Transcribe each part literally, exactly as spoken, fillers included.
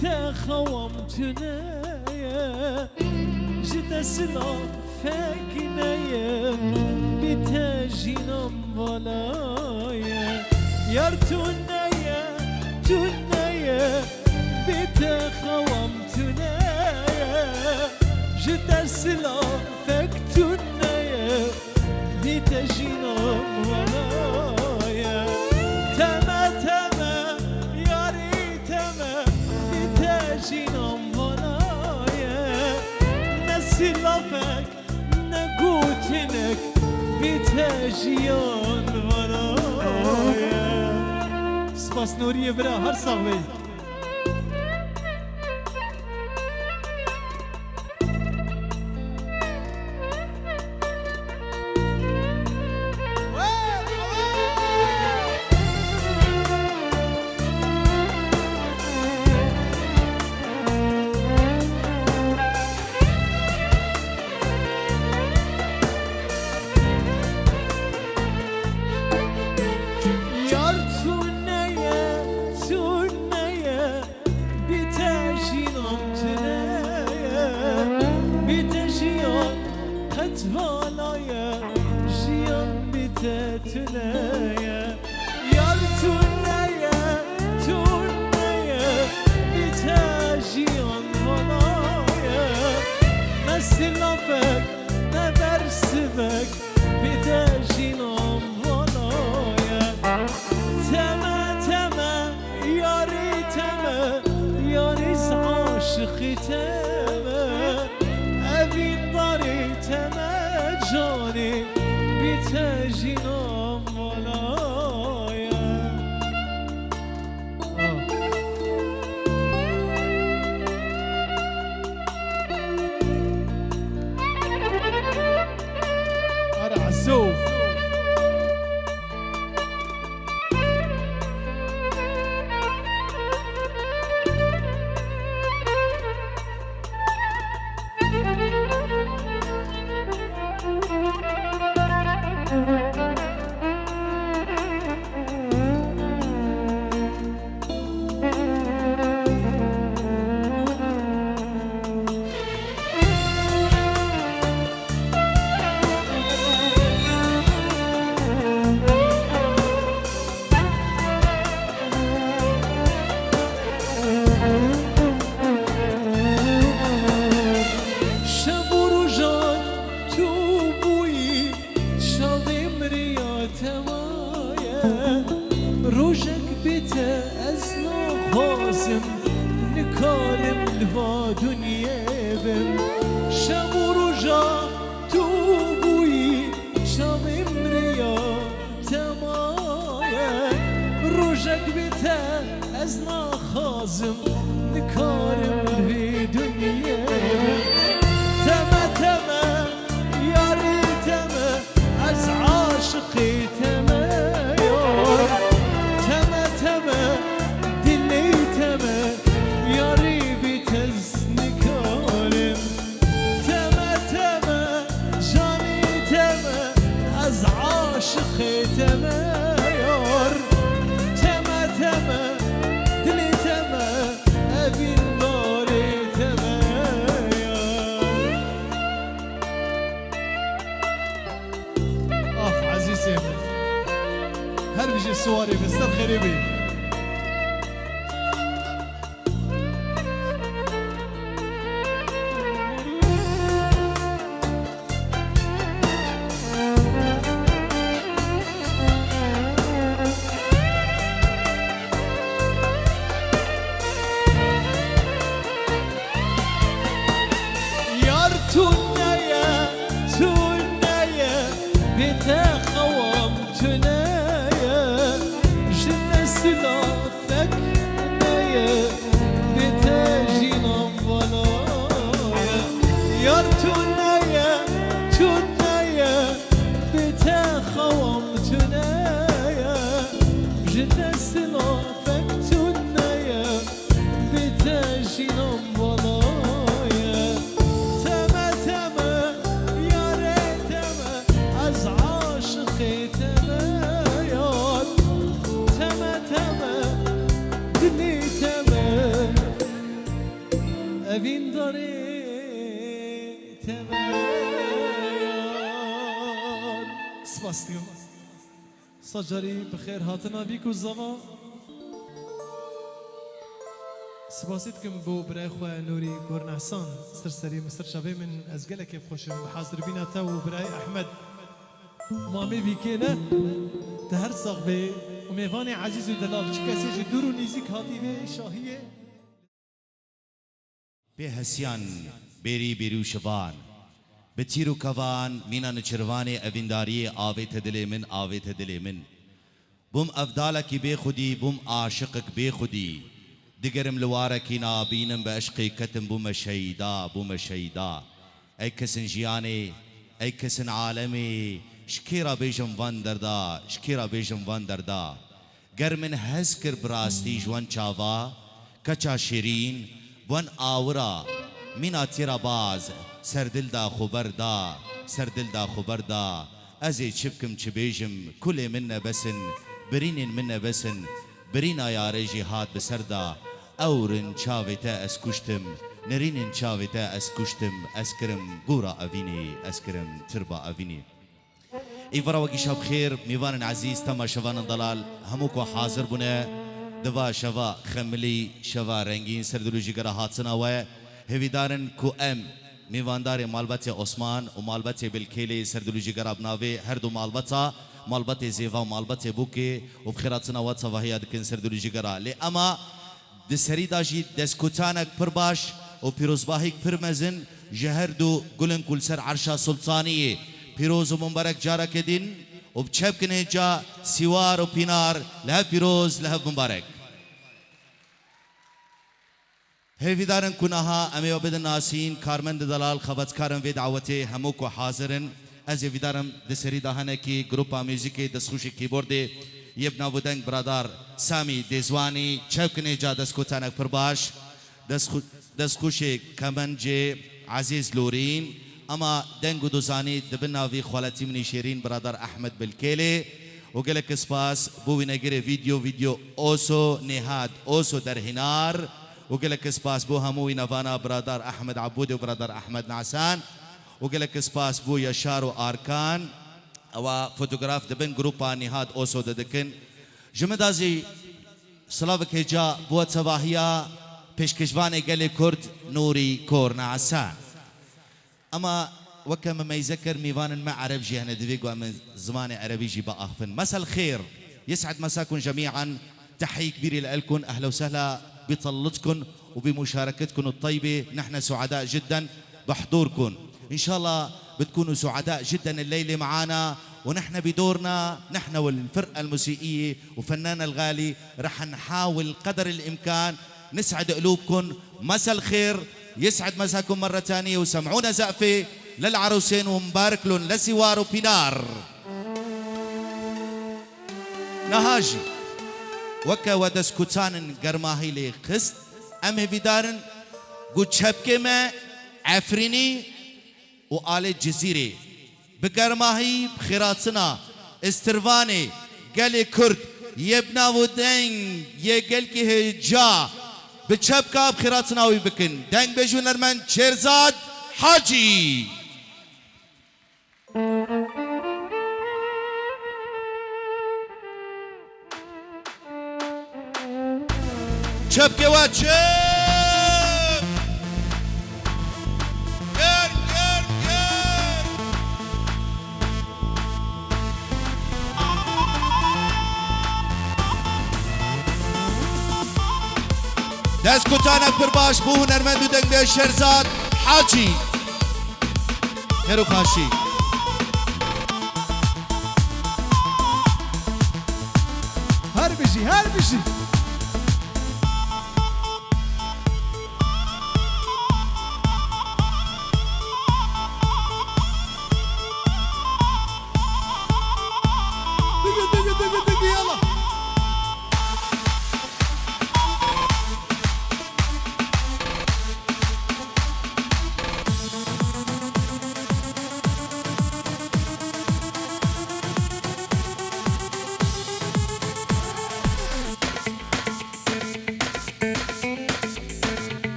Te xewam tune ye, ji te silafek neye, bi te jînan vala ye. Yar tune ye, tune ye, bi te xewam tune ye, ji te silafek tune ye. Bi te jînan vala ye. Teme teme, yarî teme, bi te jînan vala ye. Ne silafek, ne gotinek, bi te jiyan vala ye. Spas Nûriyê bira, her sax bî. Yar tune ye, tune ye, bi te jinan tune ye, bi te jiyan qet vala ye, jiyan bi te tune ye. Yar tune ye, tune ye, bi te jiyan vala ye. Ne silafek, ne bersivek, bi te jinan vala ye. Teme teme, yarî teme, yarî ez aşiqî teme. Evîn darî teme canî, bi te jinan vala ye. Ara Ezo. Şev û rojan tu bûyî, çavê min riya te maye. Rojek bê te ez naxwazim, nikarim li va dinyê bim. Şev û roja tu bûyî, çavê min riya te maye. Rojek bê te ez naxwazim, nikarim li vê dinyê bim. Teme teme, yarî teme, ez aşiqê teme yar. Teme teme, dilê teme, yarî bi te ez nikarim. Teme teme, canî teme, ez aşiqê teme yar. Teme teme, dilê teme, evîndarê teme yar. Ax ezîzê min. Her bijî siwarê min ser xêrê bî. Yar tune ye, tune ye, bê te xewam tune ye, ji te silav fek neye, bê te jînan vala ye. Yar tune ye, tune ye, bê te xewam tune ye, ji te silav fek tune ye, bê te jînan vala ye. Teme teme, yarê teme, ez aşiqê teme yar. Teme teme, dilê teme, Vîndarê te me yar. Spas dikim. Sacarî bi xêr hatina vî ku zava. Spasî dikim bo birayê xwe Nûrî Kornehsan, ser serê min, ser çavê min, ez gelekê bi xweş im bi hazirbîna te û birayê Ehmed. Mamê vî kê ne, te her sax bê û mêvanê ezîz û delal, çi kesê ji dûr û nîzîk hatî vê şahiyê. Bê hesiyan, bêrî bêrî û şivan, bi tîr û kevan, mîna niçirvanê evîndariyê avête dilê min, avête dilê min. Bûm evdalekî bêxwedî, bûm aşiqek bêxwedî. Digerim li warekî nabînim, bi eşqê ketim, bûme şeyda, bûme şeyda. Ey kesin jiyanê, ey kesin alemê, ji kê re bêjim van derda, ji kê re bêjim van derda. Ger min hez kir bi rastî ji wan çava, keça şêrîn, bi wan awira, mîna têra baz, ser dil da xwe berda, ser dil da xwe berda. Ez ê çi bikim, çi bêjim, kulê min ne bes in, birînên min ne bes in, birîna yarê jî hat bi ser da. Ewrin çavê te ez kuştim, nirînin çavê te ez kuştim, ez kirim gûra evînê, ez kirim tirba evînê. Îvara we gîşa bi xêr, mêvanên ezîz, temaşevanên delal, hemû ku hazir bûne, di va şeva xemilî, şeva rengîn, ser dil û jîgera hatina we, hêvîdar in ku em mêvandarê malbetê Osman û malbetê Bilkêlê ser dil û jîgera bi navê her du malbeta, malbetê Zêva û malbetê Bûkê û bi xêr hatina we tevahiya dikin ser dil û jîgera. Lê ema Di serî de jî destkotanek pir baş û pîrozbahîk pir mezin ji her du gulên ku li ser erşa Sultaniyê pîroz û mumbarek careke din û bi çepkinê ca Sîwar û Pînar li hev pîroz, li hev mumbarek. Hêvîdar in ku niha em ê we bidin nasîn, karmendê delal, xebatkarên vê dawetê hemû ku hazir in. Ez ê hêvîdar im di serî de hinekî grupa muzîkê destxûşê kîbordê yê bi nav û deng biradar Samî Dêzwanî, çepkinê ca destkotanek pir baş, destxû-, destxûşê kemencê Ezîz Lorîn, ema deng û dozanî di bin navî xwaletî min î şêrîn biradar Ehmed Bilkêlê û gelek spas bo wînegirê vîdeo, vîdeo Oso Nêhat, Oso derhînar û gelek spas bo hemû wînevana biradar Ehmed Ebûdê û biradar Ehmed Nasan. û gelek spas bo Yaşar û Arkan, ewa fotograf di bin grupa Nîhat Oso de dikin. Ji min de zî silavek hêja bo tevahiya pêşkêşvanê gelê Kurd Nûrî Kornasa. Ema weke me meyze kir, mîvanên me Ereb jî hene, divê ku em zimanê Erebî jî biaxivin. مساء الخير، يسعد مساكم جميعا. تحية كبيرة لإلكن، أهلا وسهلا بطلتكن وبمشاركتكن الطيبة. نحن سعداء جدا بحضوركن. إن شاء الله بتكونوا سعداء جدا الليلة معانا، ونحن بدورنا، نحن والفرقة الموسيقية وفنانا الغالي، رح نحاول قدر الإمكان نسعد قلوبكن. مساء الخير، يسعد مساكم مرة تانية، وسمعونا زقفة للعروسين ونبارك لن لسوار وبينار. Niha jî weke we destkutanên germahî lê xist, em hêvîdar in ku çepkê me Efrînî û alê Cizîrê bi germahî bi xêratina istirvanê gelê Kurd yê bi nav û deng yê gelkî hêja bi çepka bi xêratina wî bikin. Dengbêj û nermend Şêrzad Hacî. Çepkê we çep! Ger, ger, ger! Destkutanê pir baş bo hunermend û dengbêj Şêrzad Hacî. Xêr û xaşî. Her bijî, her bijî. Digi, digi, digi, digi, yala.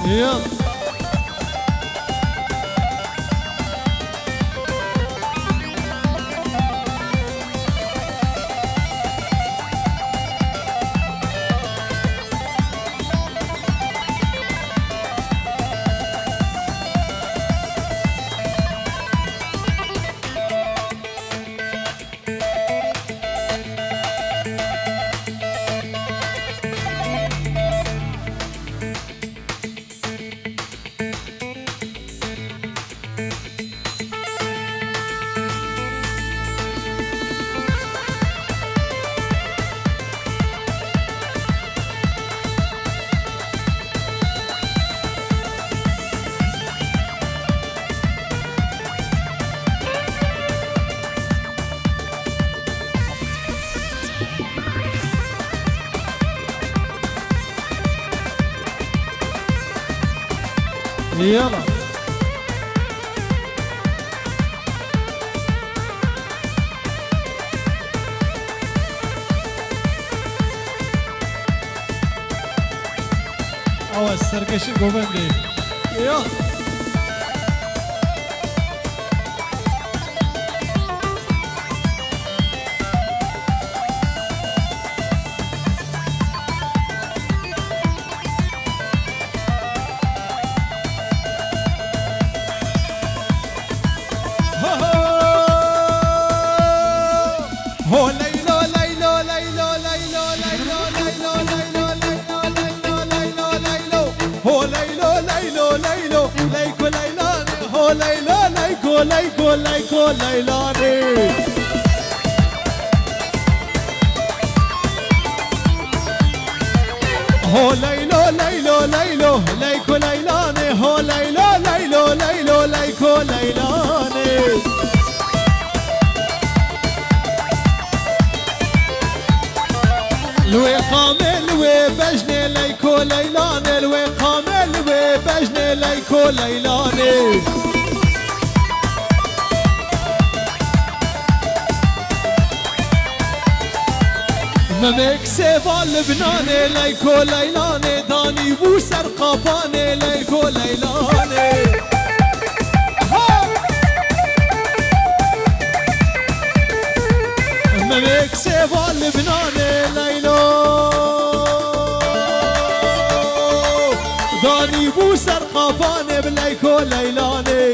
Ya. Yala. Awa serkeşî govendê. Ya. Ho, ho! Ho, leylo, leylo, leylo, leylo. Ho, leylo, leylo, leylo, leyko, leylane. Ho, leylo, leyko, leyko, leyko, leylane. Ho leylo, leylo, leylo, leyko leylane. Ho leylo, leylo, leylo, leyko leylane. Li wê qamê, li wê bejnê, leyko leylane. Li wê qamê, li wê bejnê, leyko leylane. Memêk sêva Libnanê, leyko leylanê, danî bû ser qapanê, leyko leylanê. Ha! Memêk sêva Libnanê, leylo, danî bû ser qapanê, bi leyko leylanê.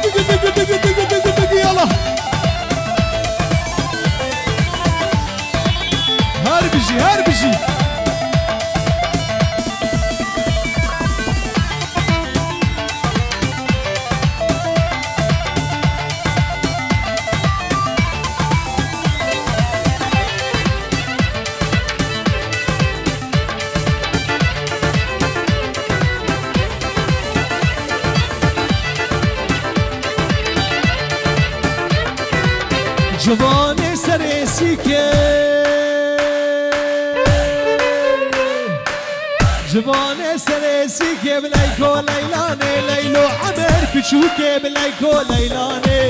Digi, digi, digi, digi, digi, digi, yala. Her bijî, her bijî. Civanê serê sîkê. Civanê serê sîkê bi leyko leylanê, leylo Emer piçûkê bi leyko leylanê.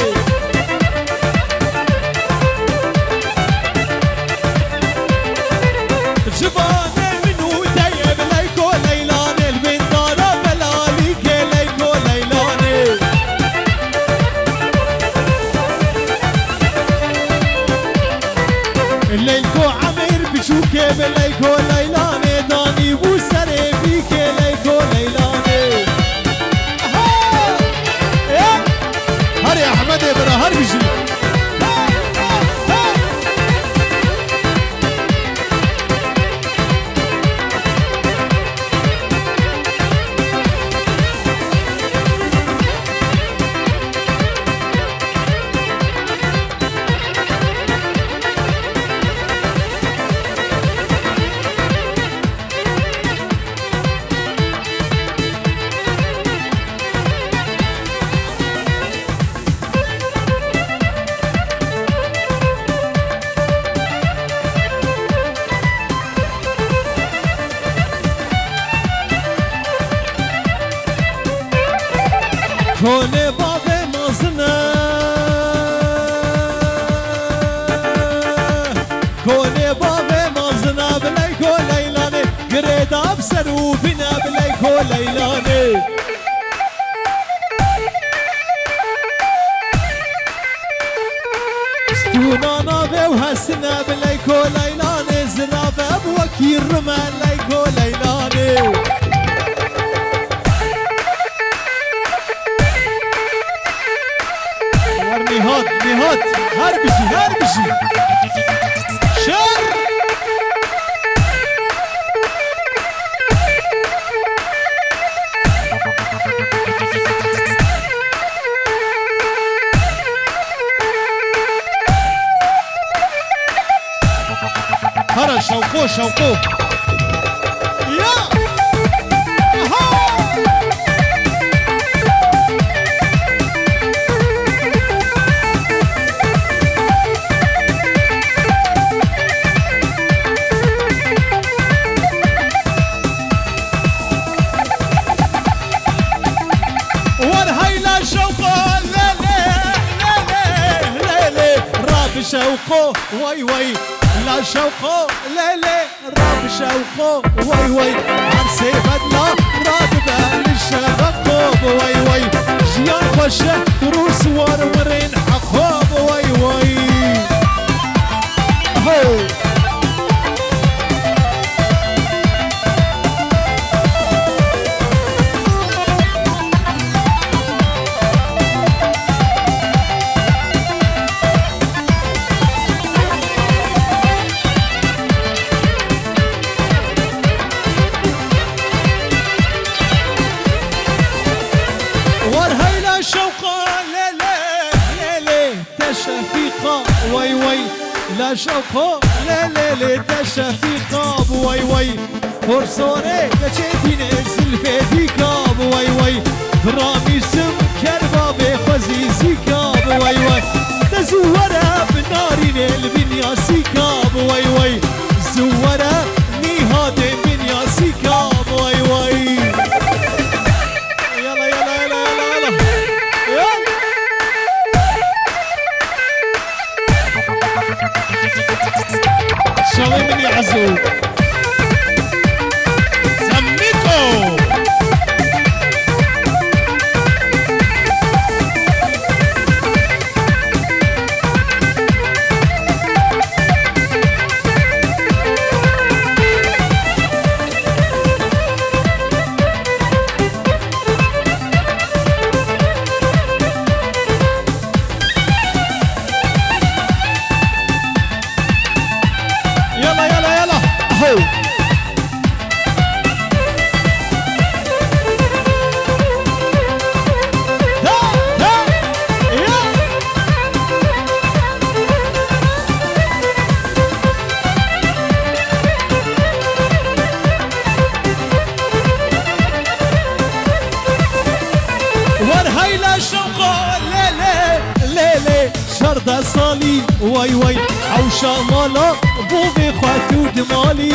Civanê min û te ye bi leyko leylanê, li bin dara belalîkê leyko leylanê. Leyko Emir piçûkê bi leyko leylanê, danî bû serê bîkê leyko leylanê. Aha! Ê! Herê Ehmedê bira, her bijî. Ser û bine bi leyko leylanê. Stûna navê û hesine bi leyko leylanê. Zirabe bi wekî rime leyko leylanê. War Nîhat, Nîhat, her bijî, her bijî. Şer! Hara şewqo, şewqo. Ya! Aha! War heyla şewqo, lê, lê, lê, lê, lê, lê. Rabi şewqo, way, way. La şewqo, lê, lê. Rabi şewqo, way, way. Her sê bedla radibe li şeveqo, way, way. Jiyan xweş e, rû siwar mirên heqo, way, way. Ho! War heyla şewqa, lê, lê, lê, lê. Te şefîqa, way, way, la şewqo, lê, lê, lê, te şefîqa, way, way. Porsorê, keçê dînê zilfê dîka, way, way. Ramîsim kerbabê xwezî zîka, way, way. Te zû were bi narînê li binya sîka, way, way. Zû were nîhatê binya sîka, way, way. Yala, yala, yala, yala, yala. Yala. Şalê min ya Ezo. Zemîto. Yala, yala, yala. Ho. Ta, ta, ya. War heyla şewqa, lê, lê, lê, lê. Şerde salî, way, way. Hewşa mala, bovê xwe tu dimalî,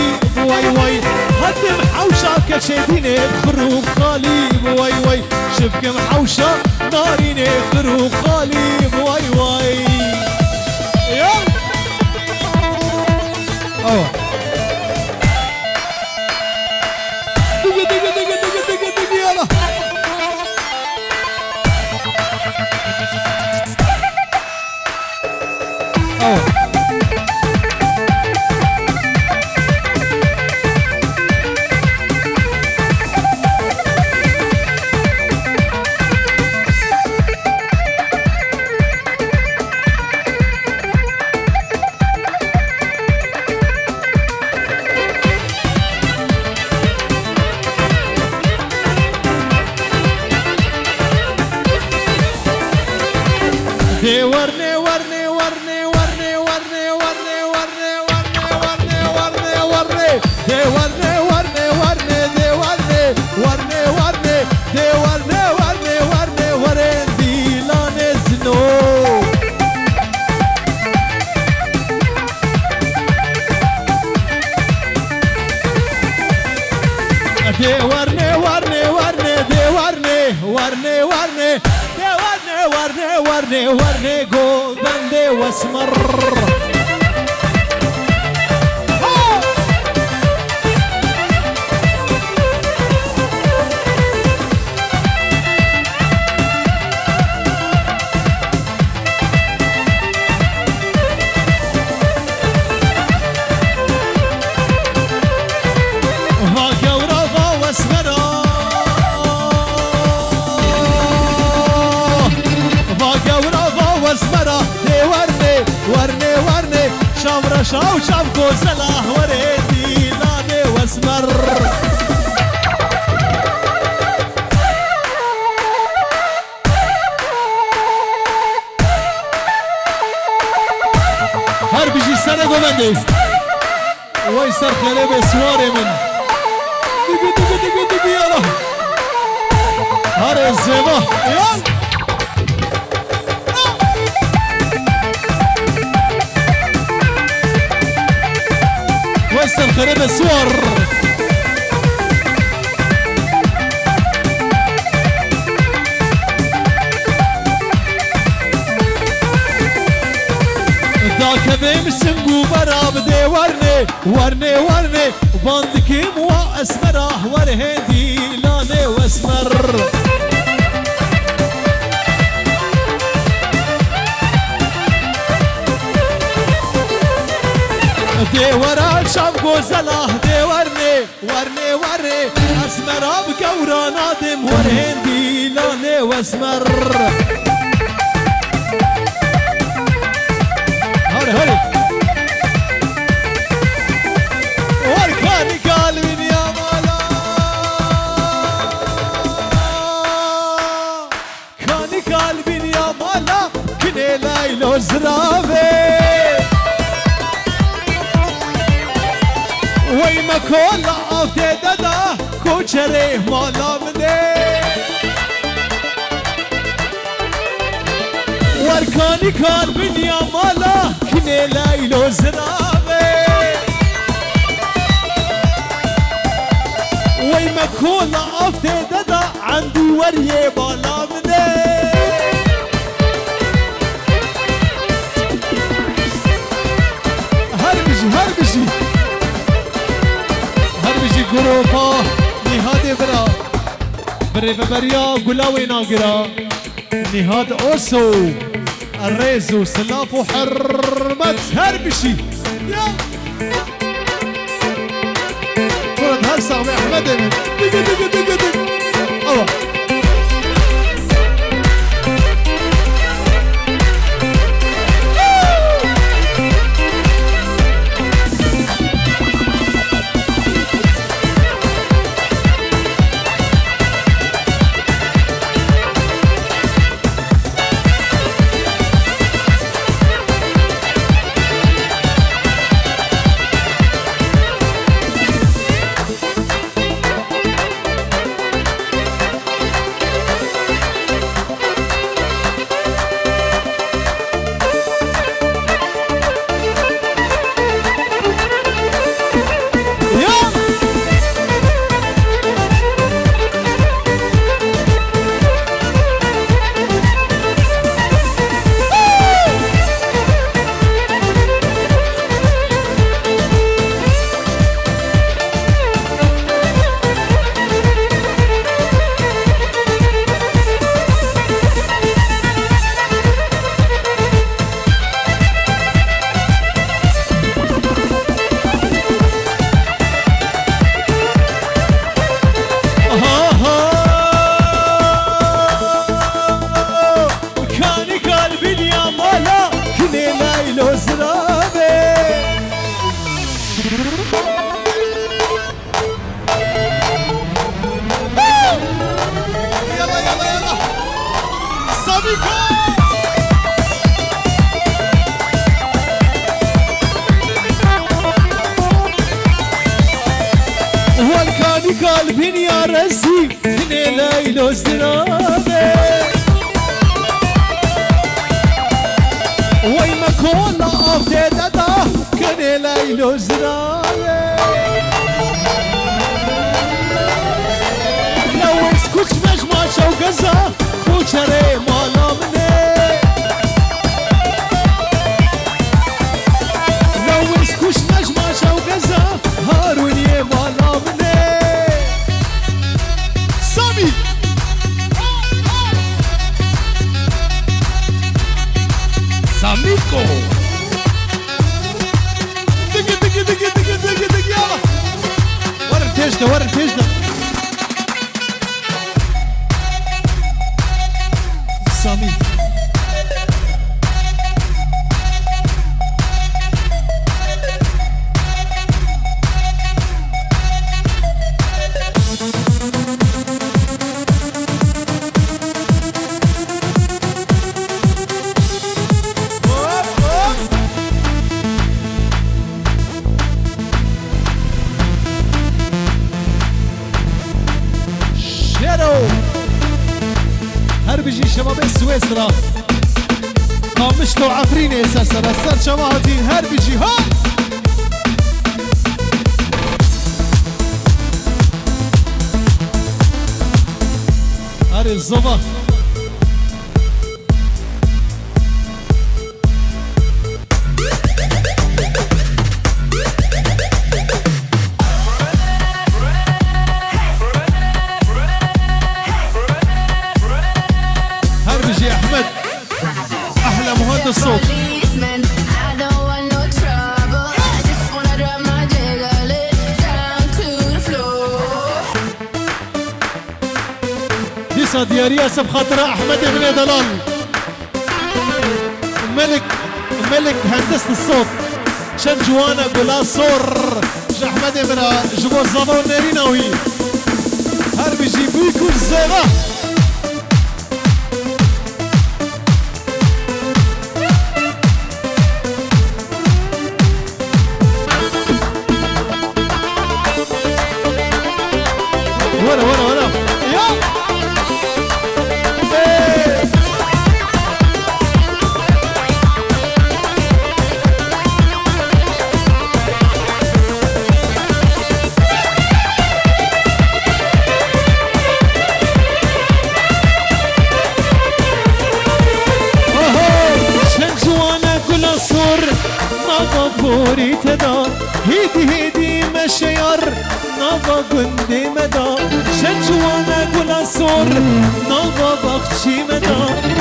way, way. Hetim hewşa keçê dînê xir û xalî, way, way. Şibkim hewşa narînê xir û xalî, way, way. Ya! Awa. Digi, digi, digi, yala. Awa. Dê werne, werne, werne, werne, werne, werne, werne, werne, werne, werne, werne. Dê werne, werne, werne, dê werne, werne, werne, dê werne, werne, werne, were dîlanê zino. Dê werne, werne, werne, dê werne, werne, werne, dê werne, werne, werne, werne, govendê wesmir. Ha! Ewra va wesmera, dê wernê, wernê, wernê. Şam reşa û şam gozela, werê dîlanê wesmer. Her bijî sere govendê. Wey ser xêrê be siwarê min. Digi, digi, digi, digi, yala. Hare zêva. Yan. Wey ser xêrê be siwar. Dakevêm sing û bera bidê wernê, wernê, wernê. Van dikim wa esmera, wer hêndî lanê wesmer. Dê wera şam gozela, dê wernê. Wernê, wernê, esmera bi gewra nadim, wer hêndî lanê wesmer. Hare, hare. Wer kanî kalbin ya mala. Kanî kalbin ya mala, kinê leylo zirave. Wey me kola avdê deda, koçerê mala min e. Wer kanî kalbin ya mala, kinê leylo zirave. Wey me kola avdê deda, endî weriyê bala min e. Her bijî, her bijî. Her bijî grupa Nîhadê bira. Bi rêveberiya Gula Wênagira. Nîhad Oso. Rêz û silav û hurmet her bijî. Ya. Murat her sax be Ehmedê min. Digi, digi, digi, digi. Awa. Aha! Kanî kalbin ya mala, kinê leylo zirave. Yala, yala, yala. Samîko! Welkanî kalbin ya resî. Kinê leylo zirave. Wey me kola avdê deda, kinê leylo zirave. Lewis kuç mejma çewgeza, kuçerê mala min e. Lewis kuç mejma çewgeza, Harûniyê mala min e. Samî! Samîko! Digi, digi, digi, digi, digi, digi, yala! Werin pêş de, werin pêş de. Samî. To Efrînê ser sera ser çava hatîn her bijî ha. Erê zova. Her bijî Ehmed. Ehle muhandis sot. Dîsa diyariya seb xatira Ehmedê min ê delal. Melik, Melik hendis sot. Çend ciwana gula sor. Ji Ehmedê min re, ji bo zava û nerîna wî. Her bijî bûyk û zêva. Were, were, were. Ya. Hey. Oho! Çend ciwan e gula sor, nava borî te da. Hêdî hêdî meşeyar, nava gundê me da. Çend ciwan e gula sor, nava baxçî me da.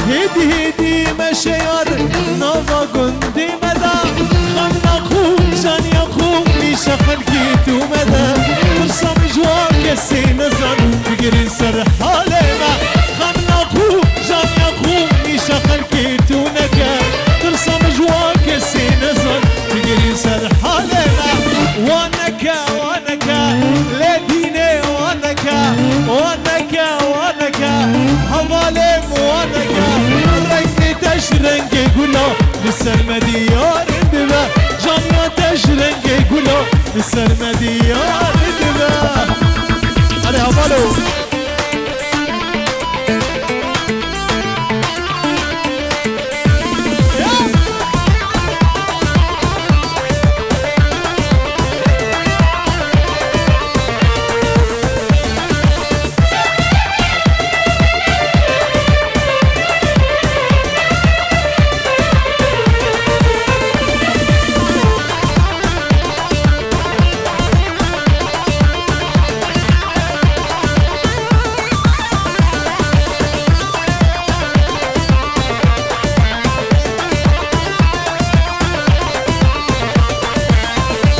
Hêdî hêdî meşeyar, nava gundê me da. Xemla xwe, janiya xwe, nîşa xelkê tu mede. Tirsa min ji wan kesê nezan, bigirîn ser halê me. Xemla xwe, janiya xwe, nîşa xelkê tu neke. Tirsa min ji wan kesê nezan, bigirîn ser halê me. Wan neke, wan neke, lê dînê wan neke, wan neke, wan neke, hevalê min wan neke. Rengê te ji rengê gula li ser me diyar dibe. Caniya te ji rengê gula li ser me diyar dibe. Erê hevalo.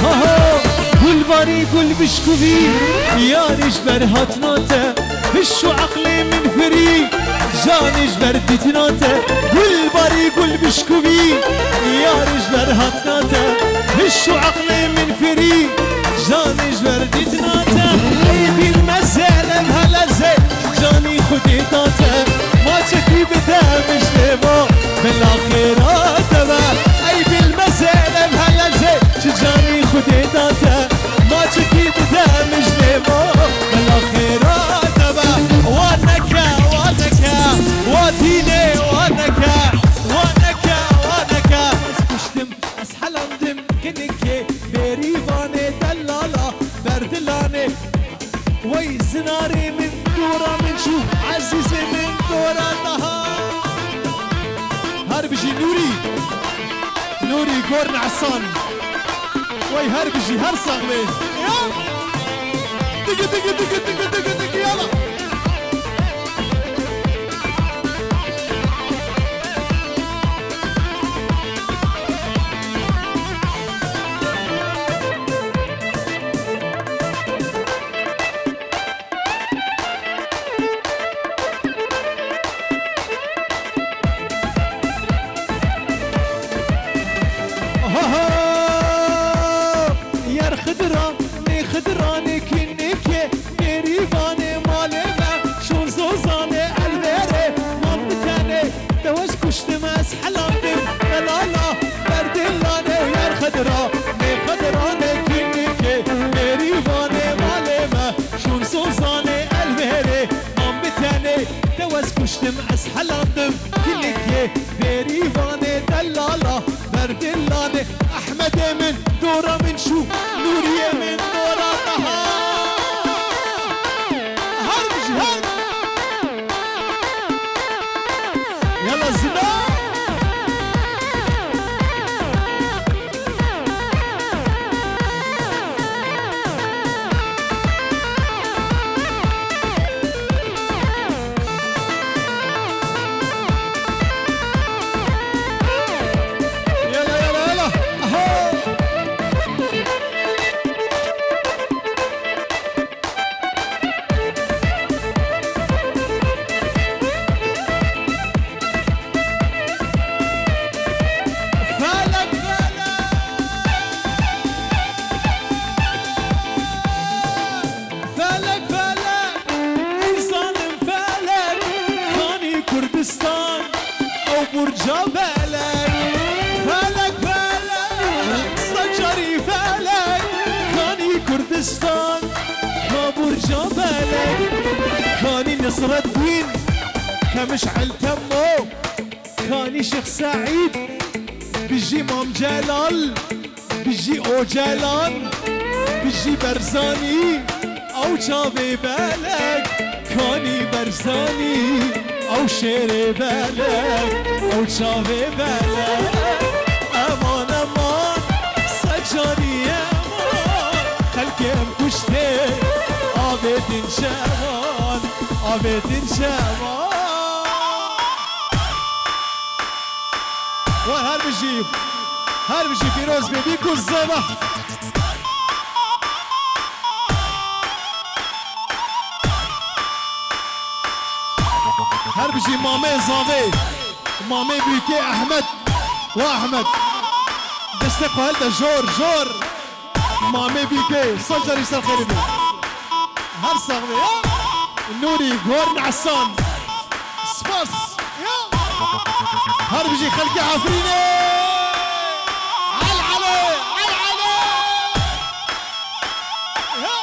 Aha, gul barî, gul bişkuvî, yarî ji ber hatina te, hiş û eqlê min firî, janî ji ber dîtina te. Gul barî, gul bişkuvî, yarî ji ber hatina te, hiş û eqlê min firî, janî ji ber dîtina te. Ey bîlmezê, levhelezê, canî Xwedê da te. Maçekî bide min ji lê va, bila xêra te be. Ey bîlmezê, levhelezê, çi canî Xwedê da te. Maçekî bide min ji lê va, bila xêra te be. Wa neke, wa neke, wa dînê wa neke, wa neke, wa neke. Ez kuştim, ez helandim, kinikê bêrîvanê delala berdilanê. Wey zinarê min, dora min çû, ezîzê min, dora daha. Her bijî Nûrî, Nûrî Gorn Esan. Wey her bijî, her sax bê. Ya. Digi, digi, digi, digi, digi, digi, yala. Aha! Yer Xidira, nê Xidiranê kinikê, Bêrîvanê malê me, şûn zozanê elvêrê, man bi tenê, te wes kuştim ez helandim, delala, berdê lanê, yer Xidira, nê Xidiranê kinikê, Bêrîvanê malê me, şûn zozanê elvêrê, man bi tenê, te wes kuştim ez helandim, kinikê, Bêrîvanê del Stan, ka Burca Belek, kanî Nesreddîn, ka Miş'el Temmo, kanî Şêx Seîd, bijî Mam Celal, bijî Ocalan, bijî Berzanî, ew çavê belek, kanî Berzanî, ew şêrê belek, ew çavê belek. Eman, eman, secanî eman, xelkê em kuştê, avêtin şevan, avêtin şevan. Wer her bijî, her bijî pîroz bê bîk û zeva. Her bijî mamê zavê, mamê bîkê Ehmed. Wa Ehmed. Destê xwe hilde jor, jor. Mamê bîkê, sed carî ser xêrê bî. Her sax be ya. Nûrî, Guhar Nehsan. Spas. Ya. Her bijî xelkê Efrînê. El Elê, El Elê. Ya.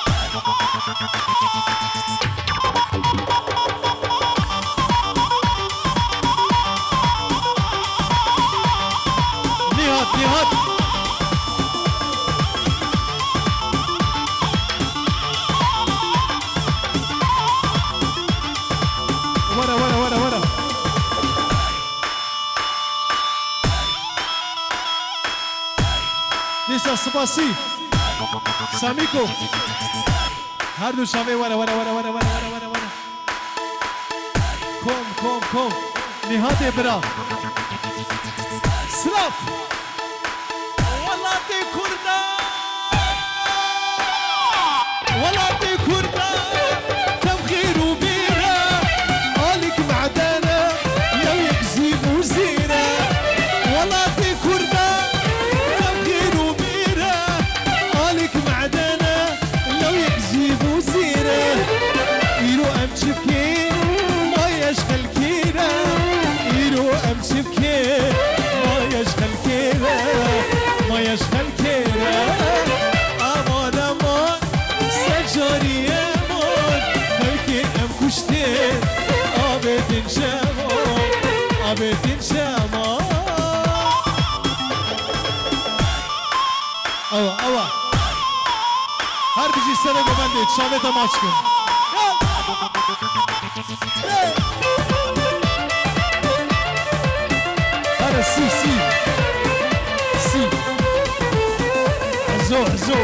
Nîhat, Nîhat. Were, were, were, were. Dîsa spasî. Samîko. Her du çavê were, were, were. Kom, kom, kom. Nîhatê bira. Silav. Welatê Kurda. Welatê Kurda. Tev xêr û bîr e. Alîk medene. Lew yek zîv û zîr e. Welatê Kurda. Tev xêr û bîr e. Alîk medene. Lew yek zîv û zîr e. Îro em çi bikê, maye ji xelkê re. Îro em çi bikê, maye ji xelkê re. Maye ji xelkê re. Aman, aman, secarî eman. Xelkê em kuştê, avêtin şevan, avêtin şevan. Ewa, ewa. Her bijî serê govendê, çavê te maç kin. Here, sî, sî. Sî. Ezo, ezo.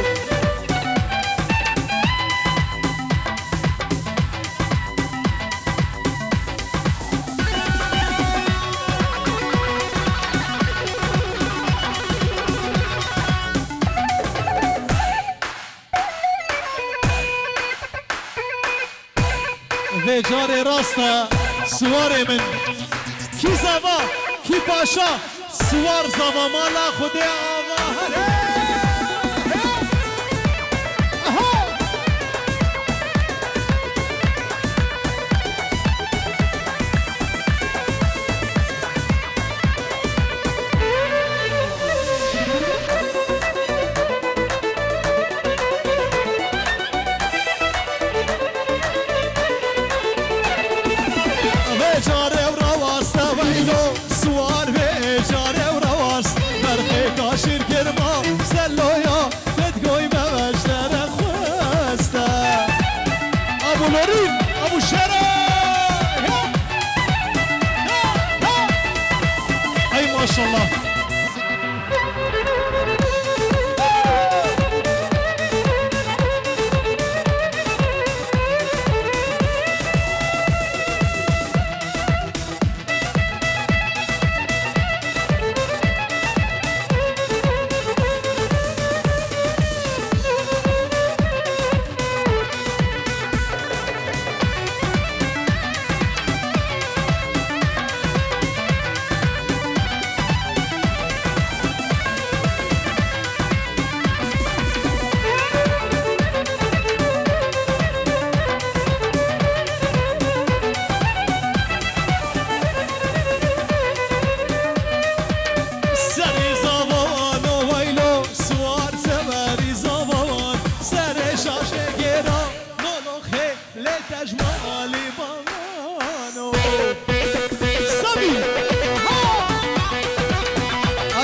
Vê carê rast e, siwarê min. Kî zava, kî paşa, siwar zava mala Xwedê ava. Here! Aha! Vê carê ew rawast e weylo, siwar vê carê ew rawast. Berxê kaşîr girma,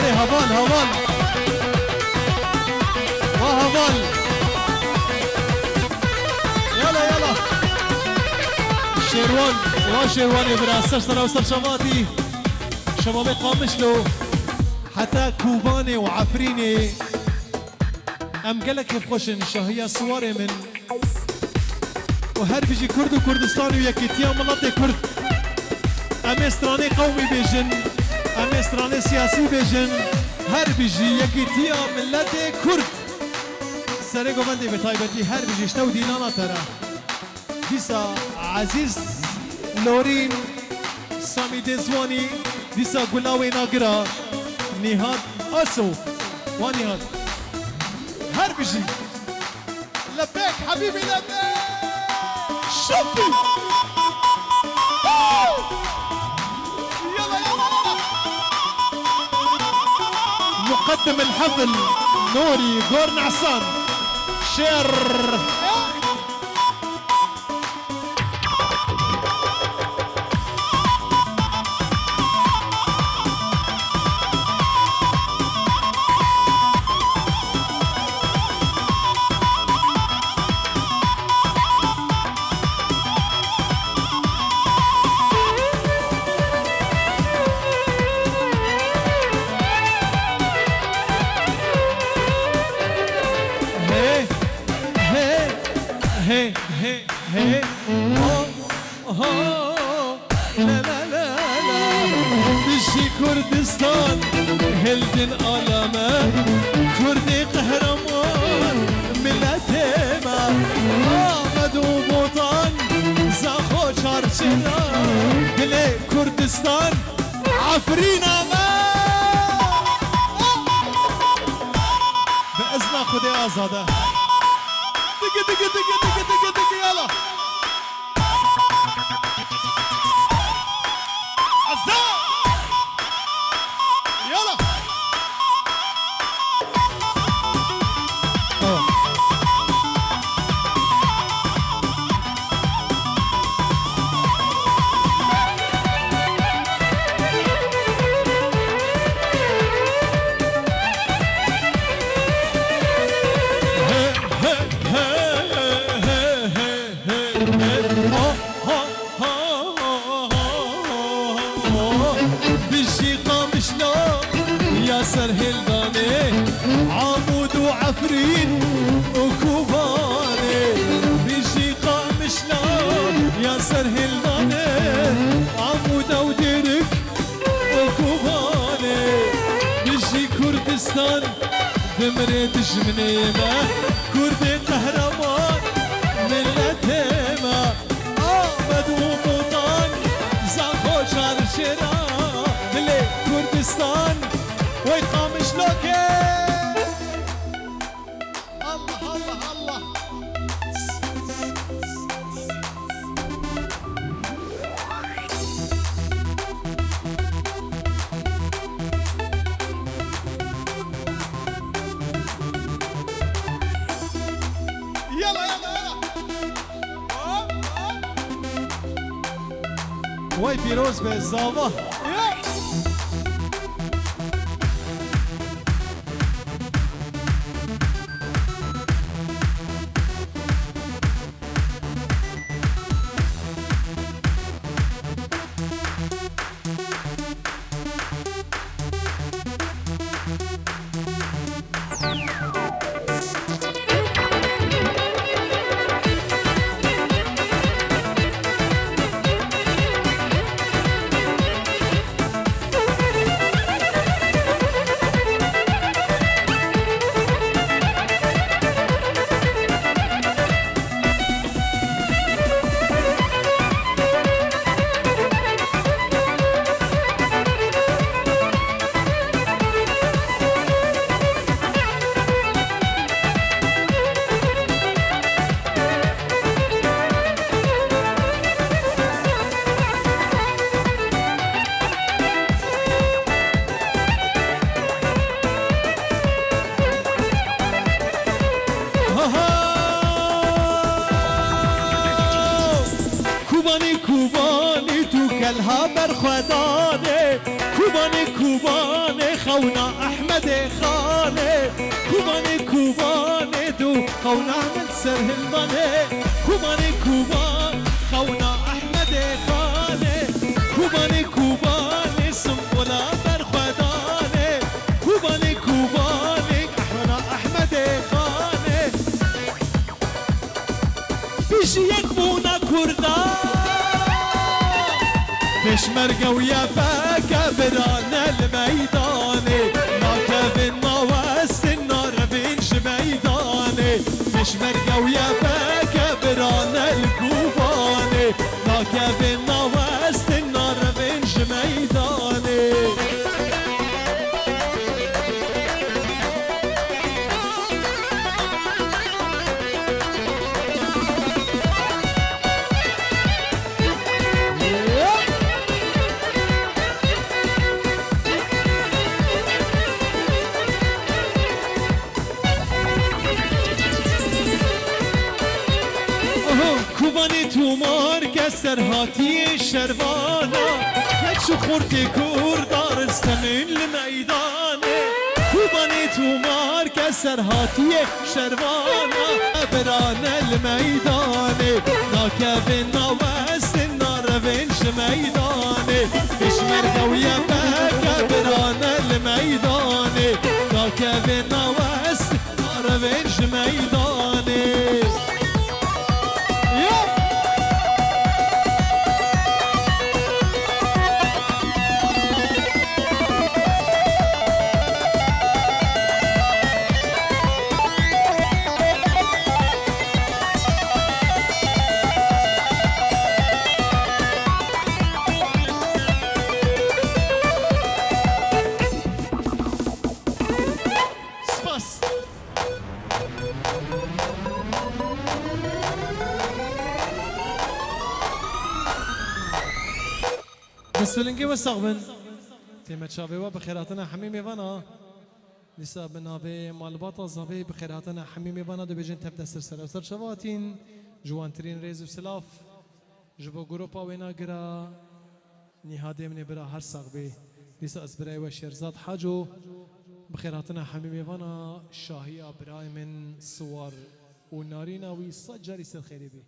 Ê, heval, heval. Va heval. Yala, yala. Şêrwan, va Şêrwanê bira, ser sera û ser şevatî. Şebabê Qamişlo. Heta Kobanê û Efrînê. Em gelekî xweş in, şahiya siwarê min. Û her bijî Kurd û Kurdistan û yekîtiya miletê Kurd. Em ê stranê qewmî bêjin, em ê stranê siyasî bêjin. Her bijî yekîtiya miletê Kurd. Serê govendê bi taybetî her bijî ji te û dînana te re. Dîsa Ezîz Lorîn, Samî Dêzwanî, dîsa gula wê nagira Nîhat Aso. Wa Nîhat. Her bijî. Lebêk hebîbî lebêk. Şopî. Yala, yala, yala. مقدم الحفل نوري غورنعسان. شير. Hey, hey, hey, hey, hey. Oh. Aha, la, la, la, la. Bijî Kurdistan, hildin aleme. Kurdê qehreman, miletê me. Amed û Botan, Zaxo çarçêna. Dilê Kurdistan, Efrîna me. Bi izna Xwedê azade. Digi, digi, digi, yala. Eza! Yala! Bijî Qamişlo ya Serhildanê, Amûd û Efrîn û Kobanê. Bijî Qamişlo ya Serhildanê, Amûd û Dêrik û Kobanê. Bijî Kurdistan, bimire dijminê me, Kurdê qehreman, miletê me. Amed û Botan, Zaxo çarçêna, dilê Kurdistan, wey Qamişlokê. Allah, Allah, Allah. Yala, yala, yala. Hop, hop. Way pîroz be, zava. Yala. Aha! Kubanî, Kubanî, tu kelha berxwedanê. Kubanî, Kubanê, Xewna Ehmedê Xanê, Kubanê Kubanê du, xewna min ser hildanê, Kubanê Kuban, xewna Ehmedê Xanê, Kubanê Kubanê simbola berxwedanê, Kubanê Kubanê, xewna Ehmedê Xanê. Bijî yekbûna Kurda. Pêşmerge û Y P G birane li meydanê, nakevin nawestin narevin ji meydanê. Pêşmerge û Y P G birane li Kubanê, nakevin nawestin narevin ji meydanê. Aha, Kubanê Tomar ke serhatiyê şervana, keç û xortê Kurda ristemin li meydanê. Kubanê Tomar ke serhatiyê şervana, birane li meydanê, nakevin nawestin narevin ji meydanê. Pêşmerge û Y P G birane li meydanê, nakevin nawestin narevin ji meydanê. Yo! Spas. Destûlingê we sax bin. Tême çavê we bi xêrhatina hemî mêvana. Dîsa bi navê malbata zavê bi xêrhatina hemî mêvana dibêjin tev dest ser ser ew ser çava hatîn. Ji wantirîn rêz û silav. Ji bo grupa wêna gira Nîhadê min ê bira her sax bê. Dîsa ez birayê we Şêrzad Haco. Bi xêrhatina hemî mêvana şahiya birayê min Siwar û narîna wî sed carî ser xêrê bê.